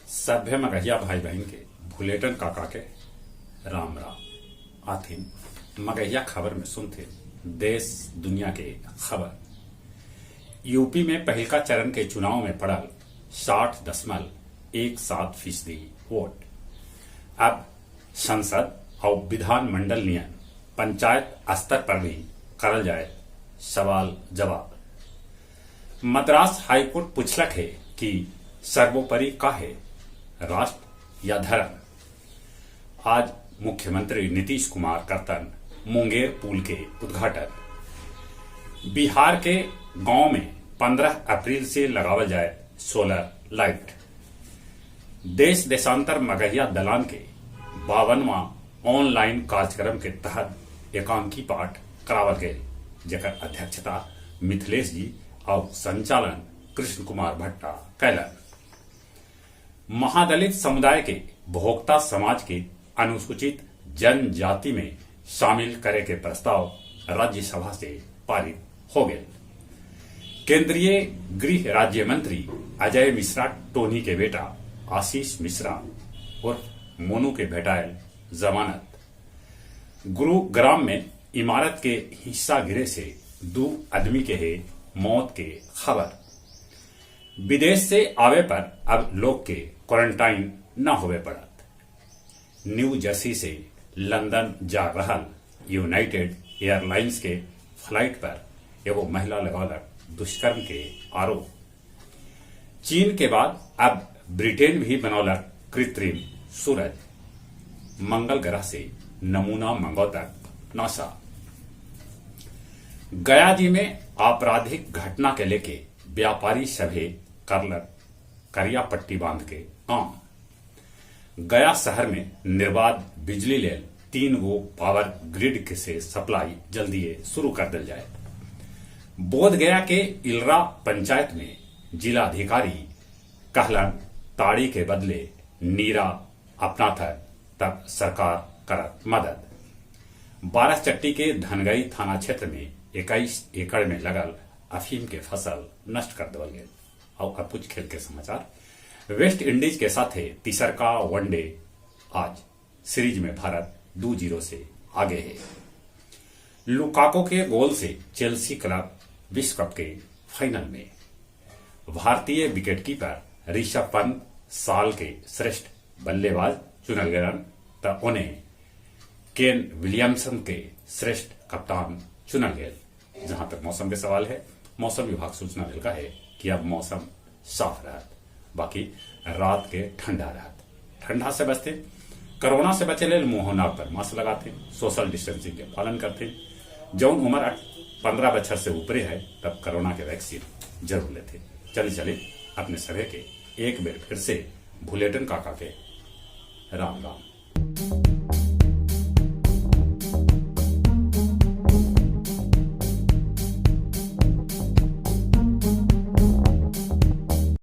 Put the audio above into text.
सभ्य मगहिया भाई बहन के भुलेटन काका के राम राम। आथिन मगहिया खबर में सुनते देश दुनिया के खबर। यूपी में पहिलका चरण के चुनाव में पड़ल 60.17% वोट। अब संसद और विधानमंडल नियन पंचायत स्तर पर भी करल जाए सवाल जवाब। मद्रास हाईकोर्ट पूछलक है कि सर्वोपरि का है, राष्ट्र या धर्म। आज मुख्यमंत्री नीतीश कुमार करतन मुंगेर पुल के उद्घाटन। बिहार के गांव में 15 अप्रैल से लगावल जाए सोलर लाइट। देश देशांतर मगहिया दलान के 52वां ऑनलाइन कार्यक्रम के तहत एकांकी पाठ करावल गए, जेकर अध्यक्षता मिथिलेश जी और संचालन कृष्ण कुमार भट्टा कैलन। महादलित समुदाय के भोक्ता समाज के अनुसूचित जनजाति में शामिल करे के प्रस्ताव राज्यसभा से पारित हो गए। केंद्रीय गृह राज्य मंत्री अजय मिश्रा टोनी के बेटा आशीष मिश्रा और मोनू के भेटायल जमानत। गुरुग्राम में इमारत के हिस्सा गिरे से 2 आदमी के है मौत के खबर। विदेश से आवे पर अब लोग के क्वारंटाइन न होवे पड़त। न्यू जर्सी से लंदन जा रहल यूनाइटेड एयरलाइंस के फ्लाइट पर एगो महिला लगौलक दुष्कर्म के आरोप। चीन के बाद अब ब्रिटेन भी बनौलक कृत्रिम सूरज। मंगल ग्रह से नमूना मंगौतक नासा। गया जी में आपराधिक घटना के लेके व्यापारी सभे करलक करिया पट्टी बांध के काम। गया शहर में निर्बाध बिजली लेल 3 गो पावर ग्रिड के से सप्लाई जल्दी शुरू कर दिल जाए। बोध गया के इलरा पंचायत में जिलाधिकारी कहलन ताड़ी के बदले नीरा अपना था तब सरकार करत मदद। बारहचट्टी के धनगई थाना क्षेत्र में 21 एकड़ में लगल अफीम के फसल नष्ट कर देवल गए। और अब कुछ खेल के समाचार। वेस्ट इंडीज के साथ तीसर का वनडे आज सीरीज में भारत 2-0 से आगे है। लुकाको के गोल से चेल्सी क्लब विश्व कप के फाइनल में। भारतीय विकेटकीपर ऋषभ पंत साल के श्रेष्ठ बल्लेबाज चुनल गए त उन्हें केन विलियमसन के श्रेष्ठ कप्तान चुनल गए। जहां तक मौसम के सवाल है, मौसम विभाग सूचना दिलका है कि अब मौसम साफ रहत, बाकी रात के ठंडा रहत। ठंडा से बचते, कोरोना से बचे लेल मुंह नाक पर मास्क लगाते, सोशल डिस्टेंसिंग के पालन करते। जौन उम्र 15 बछर से ऊपरे है तब कोरोना के वैक्सीन जरूर लेते। चले चले अपने सभे के एक बेर फिर से भुलेटन काका के राम राम।